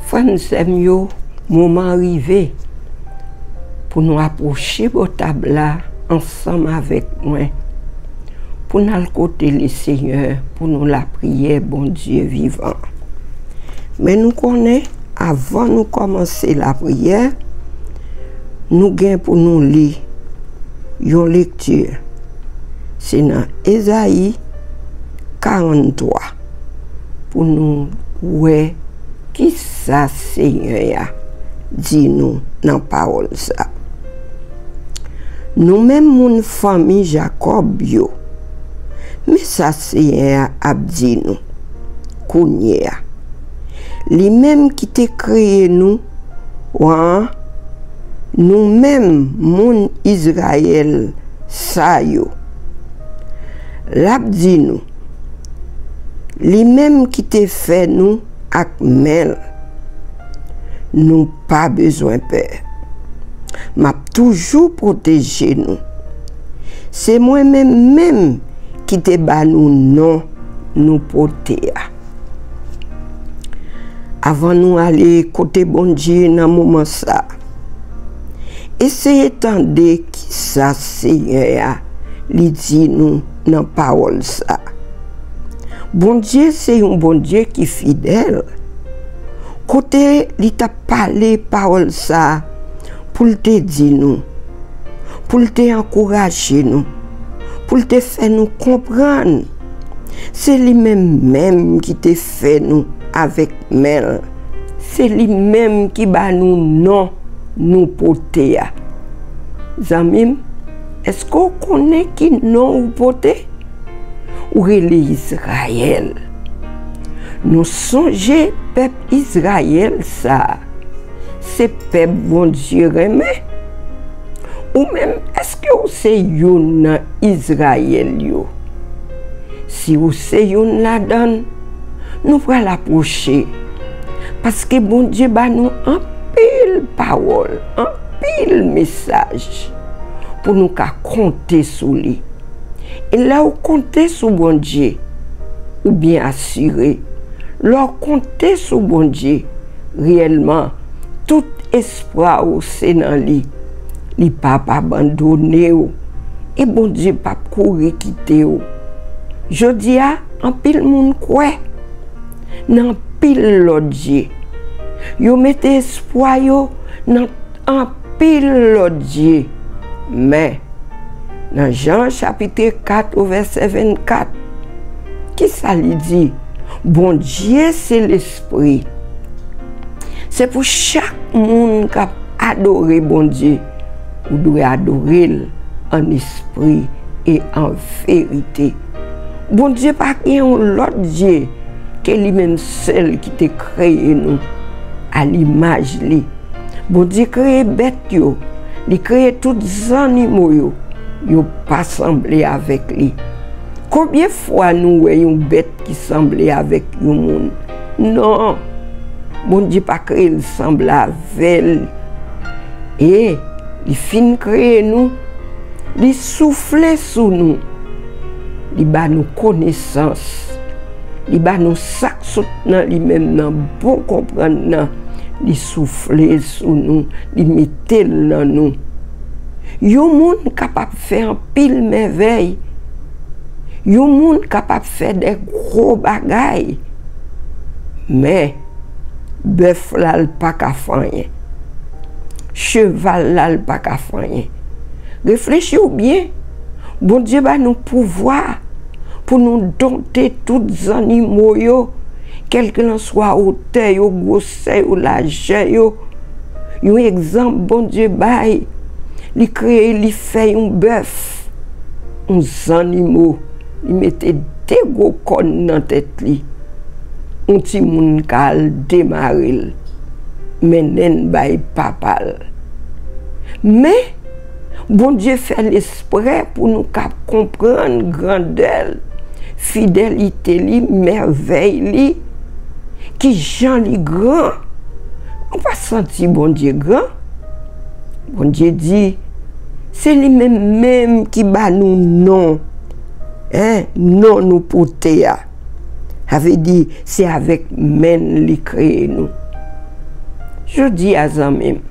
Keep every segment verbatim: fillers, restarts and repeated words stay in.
Frè m, sè m yo, moman an rive pou nou apwoche bò tab la ansanm avèk mwen, pou n al kote Lesenyè, pou nou lapriyè Bondye vivan. Men nou konnen, avan nou kòmanse lapriyè, nou gen pou nou li yon lekti. Se nan Ezayi karanntwa pou nou wè kisa Senyè a di nou nan pawòl sa. Nou menm moun fanmi Jakòb yo, men sa Senyè a ap di nou kounye a. Li menm ki te kreye nou, wan, nou menm moun Izrayèl sa yo. L ap di nou, li menm ki te fè nou ak men l, nou pa bezwen pè. M ap toujou pwoteje nou. Se mwen menm menm ki te ba nou non nou pote a. Avan nou ale kote Bondye nan moman sa, eseye tande kisa Senyè a li di nou nan pawòl sa. Bondye se yon Bondye ki fidèl. Kote li t ap pale pawòl sa pou l te di nou, pou l te ankouraje nou, pou l te fè nou konprann se li menm menm ki te fè nou avèk men l. Se li menm ki ba nou non nou pote a. Zanmi m, èske w konnen ki non ou pote? Ou rele Izrayèl. Nou sonje pèp Izrayèl sa a, se pèp Bondye renmen. Ou menm, èske w se youn nan Izrayèl yo? Si w se youn ladan l, nou pral apwoche, paske Bondye ba nou anpil pawòl, anpil mesaj pou nou ka konte sou li. E lè w konte sou Bondye, ou byen asire. Lè w konte sou Bondye, reyèlman, tout espwa w se nan li. Li p ap abandone w. E Bondye p ap kouri kite w. Jodi a, anpil moun kwè nan anpil lòt dye. Yo mete espwa yo nan anpil lòt dye. Men, nan Jan chapit kat, o vèsè vennkat, kisa li di? Bondye se Lespri. Se pou chak moun k ap adore Bondye, ou dwe adore l an espri e an verite. Bondye pa gen yon lòt dye ke li menm sèl ki te kreye nou a limaj li. Bondye kreye bèt yo, li kreye tout zannimo yo, yo pa sanble avèk li. Konbyen fwa nou wè yon bèt ki sanble avèk yon moun? Non, Bondye pa kreye l sanble avè l. E li fin kreye nou, li soufle sou nou, li ba nou konesans, li ba nou sa k sot nan li menm nan bon konprann nan, li soufle sou nou, li mete l nan nou. Yon moun kapab fè anpil mèvèy, yon moun kapab fè de gwo bagay, men bèf la l pa ka fè anyen. Cheval la l pa ka fè anyen. Reflechi w byen. Bondye ba nou pouvwa pou nou donte tout zannimo yo, kèlkelanswa wotè yo, gwosè yo, lajè yo. Yon egzanp Bondye bay, li kreye, li fè yon bèf, yon zannimo, li mete de gwo kòn nan tèt li. Yon timoun ka al demare l, mennen l bay papa l. Men, Bondye fè l esprè pou nou ka konprann grandè l, fidelite li, mèvèy li, kijan li gran. Nou pa santi Bondye gran? Bondye di, se li menm menm ki ba nou non, en, non nou pote a. Sa vle di, se avèk men l li kreye nou. Jodi a, zanmi m,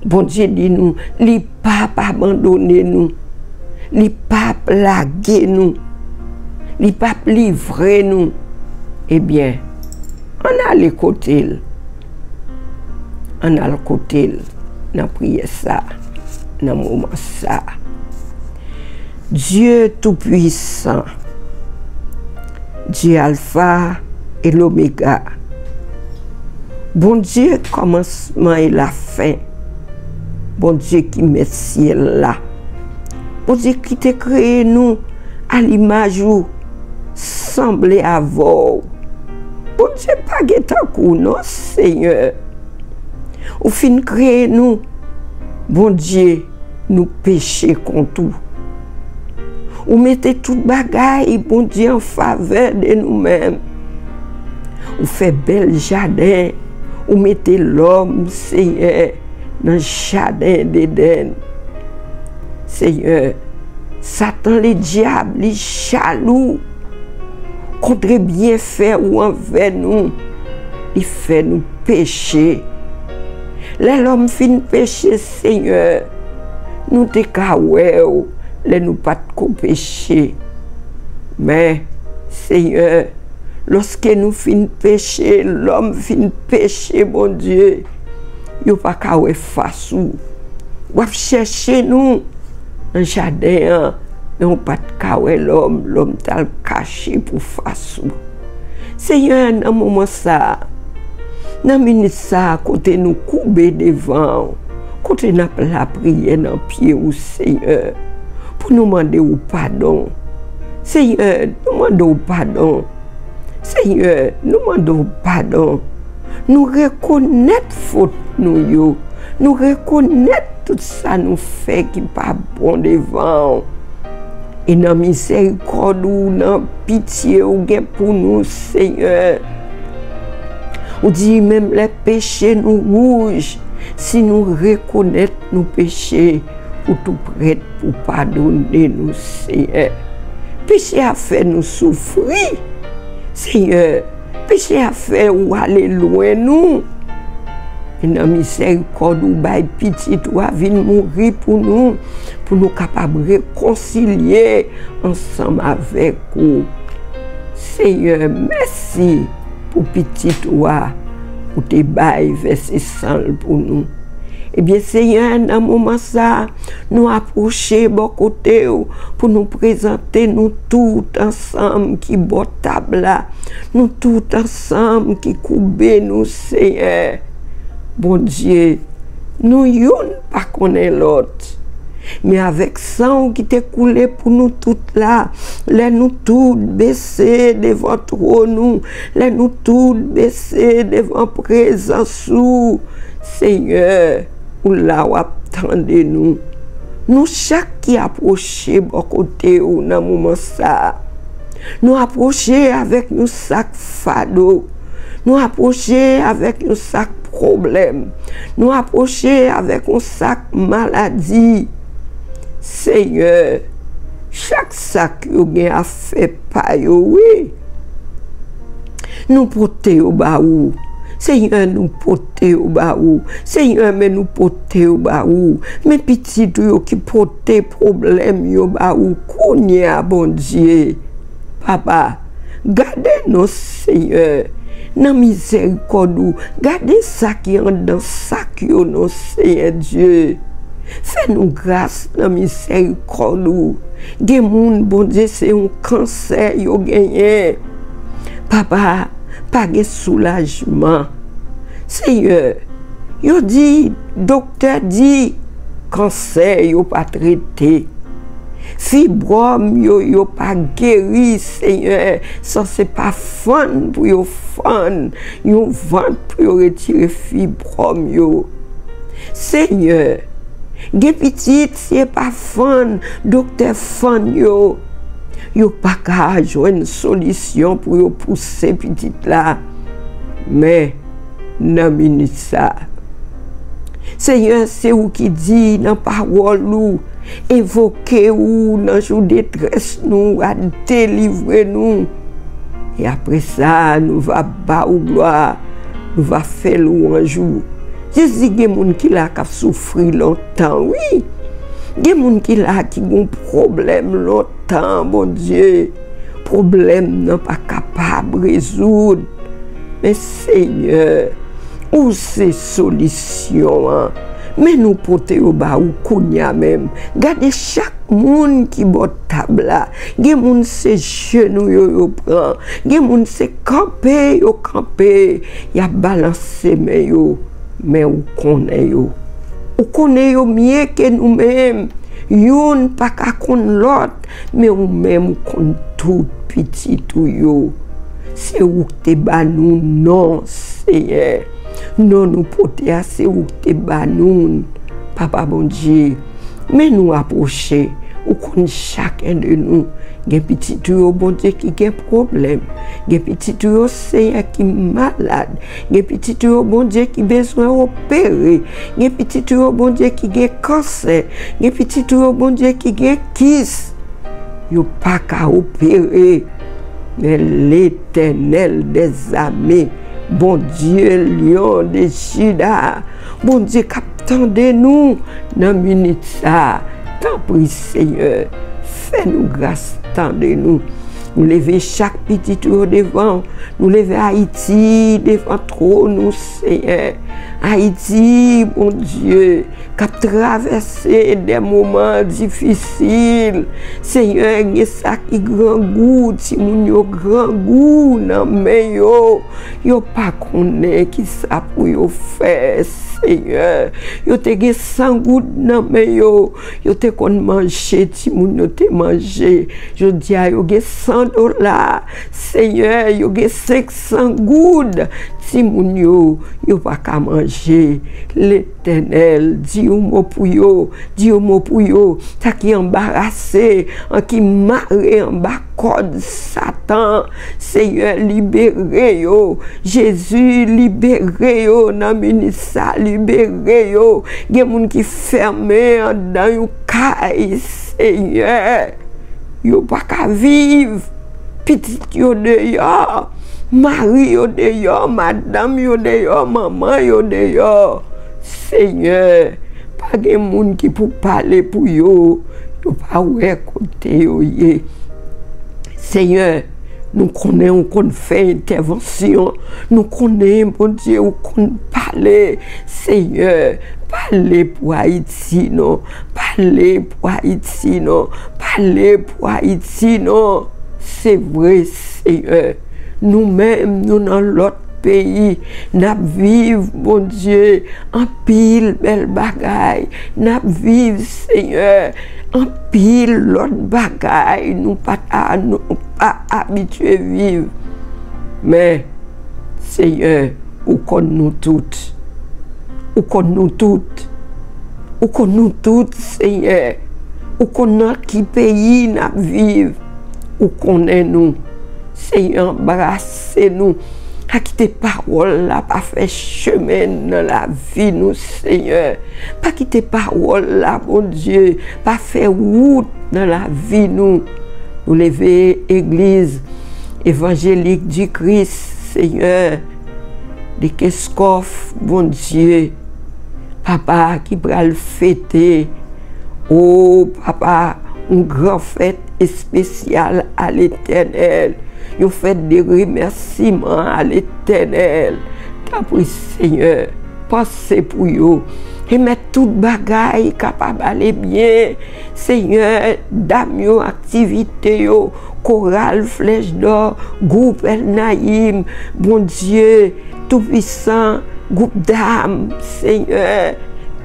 Bondye di nou li p ap abandone nou, li p ap lage nou, li p ap livre nou. Ebyen, ann ale kote l. Ann al kote l nan priyè sa, nan moman sa. Dye Toupisan, Dye Alfa e Lomega, Bondye kòmansman e lafen, Bondye ki mèt syèl la, Bondye ki te kreye nou a limaj ou, sanble avè w. Bondye, pa gen tankou w non, Senyè. Ou fin kreye nou, Bondye, nou peche kont ou. Ou mete tout bagay, Bondye, an favè de nou menm. Ou fè bèl jaden, ou mete lòm, Senyè, nan jaden Edenn. Senyè, Satan Ledyab, li jalou kontre byenfè ou anvè nou, li fè nou peche. Lè lòm fin peche, Senyè, nou te ka wè w lè nou pa t ko peche. Men, Senyè, lòske nou fin peche, lòm fin peche, Bondye, yo pa ka wè fas ou. W ap chèche nou nan jaden an, men w pa t ka wè lòm, lòm t al kache pou fas ou. Senyè, nan moman sa a, nan minit sa a, kote nou koube devan w, kote n ap lapriyè nan pye w, Senyè, pou nou mande w padon. Senyè, nou mande w padon. Senyè, nou mande w padon. Nou rekonèt fot nou yo. Nou rekonèt tout sa nou fè ki pa bon devan w. E nan mizèrikòd ou, nan pitye ou gen pou nou, Senyè. Ou di, menm lè peche nou wouj, si nou rekonèt nou peche, ou tou prèt pou padone nou, Senyè. Peche a fè nou soufri, Senyè. Peche a fè ou ale lwen nou. E nan mizèrikòd ou bay pitit ou a vin mouri pou nou, pou nou kapab rekonsilye ansanm avèk ou. Senyè, mèsi pou pitit ou a ou te bay vèse san l pou nou. Ebyen, Senyè, nan moman sa, nou apwoche bò kote w pou nou prezante nou tout ansanm ki bò tab la. Nou tout ansanm ki koube nou, Senyè. Bondye, nou youn pa konnen lòt. Men avèk san w ki te koule pou nou tout la, lè nou tout bese devan twòn ou, lè nou tout bese devan prezans ou, Senyè, ou la, w ap tande nou. Nou chak ki apwoche bò kote w nan moman sa a, nou apwoche avèk yon sak fado. Nou apwoche avèk yon sak pwoblèm. Nou apwoche avèk yon sak maladi. Senyè, chak sak yo gen afè pa yo, wi. Nou pote yo ba ou. Senyè, nou pote yo ba ou. Senyè, men nou pote yo ba ou. Men pitit ou yo ki pote pwoblèm yo ba ou kounye a, Bondye. Papa, gade nou, Senyè, nan mizèrikòd ou. Gade sa ki anndan sak yo, non, Senyè Dye. Fè nou gras nan mizèrikòd ou. Gen moun, Bondye, se yon kansè yo genyen. Papa, pa gen soulajman. Senyè, yo di, doktè di, kansè yo pa trete. Fibwòm yo, yo pa geri, Senyè, san se pa fann pou yo fann yon vant pou yo retire fibwòm yo. Senyè, gen pitit, si e pa fann, doktè fann yo, yo pa ka jwenn solisyon pou yo pouse pitit la. Men, nan minit sa, Senyè, se ou ki di nan pawòl ou, envoke ou nan jou detrès nou, w a delivre nou. E apre sa, nou va ba ou glwa. Nou va fè lwanj ou. Jezi, gen moun ki la k ap soufri lontan, wi. Gen moun ki la ki gon pwoblèm lontan, Bondye. Pwoblèm nan pa kapab rezoud. Men Senyè, ou se solisyon an. Men nou pote yo ba ou kounye a menm. Gade chak moun ki bò tab la. Gen moun se jenou yo yo pran. Gen moun se kanpe yo kanpe. Y ap balanse men yo. Men ou konnen yo. Ou konnen yo mye ke nou menm. Youn pa ka konn lòt, men ou menm ou konn tout pitit ou yo. Se ou k te ba nou non, Senyè. Non nou pote a, se ou k te ba nou, Papa Bondye. Men nou apwoche, ou konn chaken de nou. Gen pitit ou yo, Bondye, ki gen pwoblèm. Gen pitit ou yo, Senyè, ki malad. Gen pitit ou yo, Bondye, ki bezwen opere. Gen pitit ou yo, Bondye, ki gen kansè. Gen pitit ou yo, Bondye, ki gen kis. Yo pa ka opere. Men Letènèl dèzame, Bondye, Lyon de Jida, Bondye k ap tande nou nan minit sa a, tanpri, Senyè, fè nou gras, tande nou. Nou leve chak pitit ou yo devan, nou leve Ayiti devan twòn ou, Senyè. Ayiti, Bondye, k ap travèse de moman difisil. Senyè, gen sa ki grangou, timoun yo grangou nan men yo. Yo pa konnen ki sa pou yo fè, Senyè. Yo te gen san goud nan men yo. Yo te konn manje, timoun yo te manje. Jodi a, yo gen san dola. Senyè, yo gen senk san goud. Timoun yo, yo pa ka manje. Letènèl, di yon mo pou yo. Di yon mo pou yo. Sa ki anbarase, an ki mare anba kòd Satan. Senyè, libere yo. Jezi, libere yo nan minit sa, libere yo. Gen moun ki fèmen anndan yon kay, Senyè. Yo pa ka viv. Pitit yo deyò, mari yo deyò, madanm yo deyò, manman yo deyò. Senyè, pa gen moun ki pou pale pou yo. Yo pa wè kote yo ye. Senyè, nou konnen ou konn fè entèvansyon. Nou konnen, Bondye, ou konn pale. Senyè, pale pou Ayiti, non. Pale pou Ayiti, non. Pale pou Ayiti, non. Se vre, Senyè. Nou menm, nou nan lòt peyi, n ap viv, Bondye, anpil bèl bagay. N ap viv, Senyè, anpil lòt bagay nou pa ta, nou pa abitye viv. Men, Senyè, ou konn nou tout. Ou konn nou tout. Ou konn nou tout, Senyè. Ou konn nan ki peyi n ap viv. Ou konnen nou. Senyè, anbrase nou. Pa kite pawòl la pa fè chemen nan lavi nou, Senyè. Pa kite pawòl la, Bondye, pa fè wout nan lavi nou. Nou leve egliz evanjelik di Kris, Senyè, de Kenskòf, Bondye, papa ki pral fete, o papa, yon gran fèt espesyal a Letènèl, yon fèt de remèsiman a Letènèl. Tanpri, Senyè, panse pou yo. Pèmèt tout bagay kapab ale byen. Senyè, dam yo, aktivite yo, koral Flèch Dò, gwoup El Nayim, Bondye Toupisan, gwoup dam, Senyè,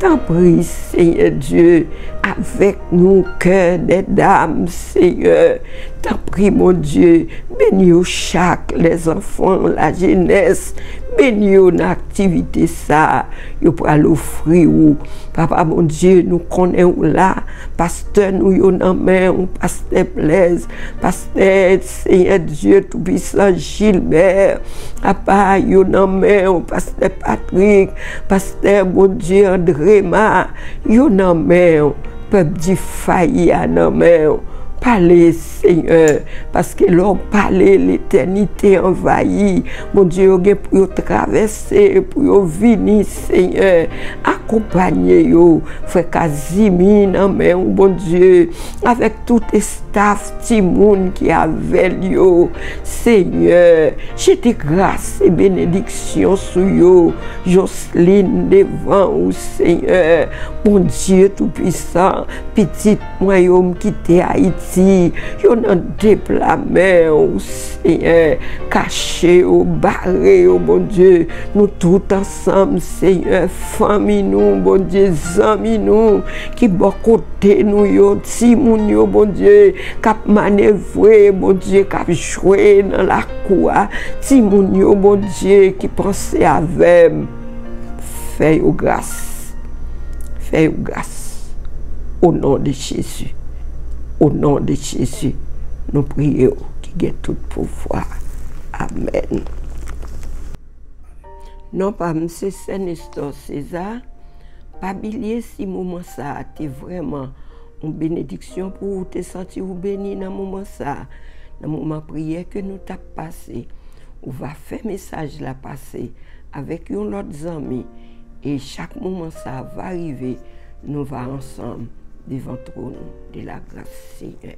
tanpri, Senyè Dye, avèk nou, kè dè dam, Senyè, tanpri, Bondye, beni yo chak, lèzanfan, lajenès, beni yo nan aktivite sa a, yo pral ofri ou. Papa Bondye, nou konnen ou la, pastè nou yo nan men ou, pastè Blèz, pastè Senyè Dye Toupisan Jilbè, papa yo nan men ou, pastè Patrik, pastè Bondye Andrema, yo nan men ou, pèp Difayi a nan men ou, Pale, Senyè, paske lè w pale, letènite anvayi. Bondye, yo gen pou yo travèse, pou yo vini, Senyè. Akonpanye yo, frè Kazimi nan men w, Bondye, avèk tout estaf timoun ki avè l yo. Senyè, jete gras e benediksyon sou yo. Jocelyn devan ou, Senyè, Bondye Toupisan, pitit mwen yo m kite Ayiti, yo nan de pla men ou, Senyè, kache yo, bare yo, Bondye, nou tout ansanm, Senyè, fanmi nou, Bondye, zanmi nou, ki bò kote nou yo, timoun yo, Bondye, k ap manevre, Bondye, k ap jwe nan lakou a, timoun yo, Bondye, ki panse avè m. Fè yo gras. Fè yo gras. O non de Jezi. O non de Jezi, nou priye w ki gen tout pouvwa. Amèn. Non pa m se Sè Nestor César. Pa bliye, si moman sa a te vrèman yon benediksyon pou ou, te santi ou beni nan moman sa a, nan moman priyè ke nou t ap pase, ou va fè mesaj la pase avèk yon lòt zanmi, e chak moman sa a va rive, nou va ansanm devan twòn de la gras Senyè.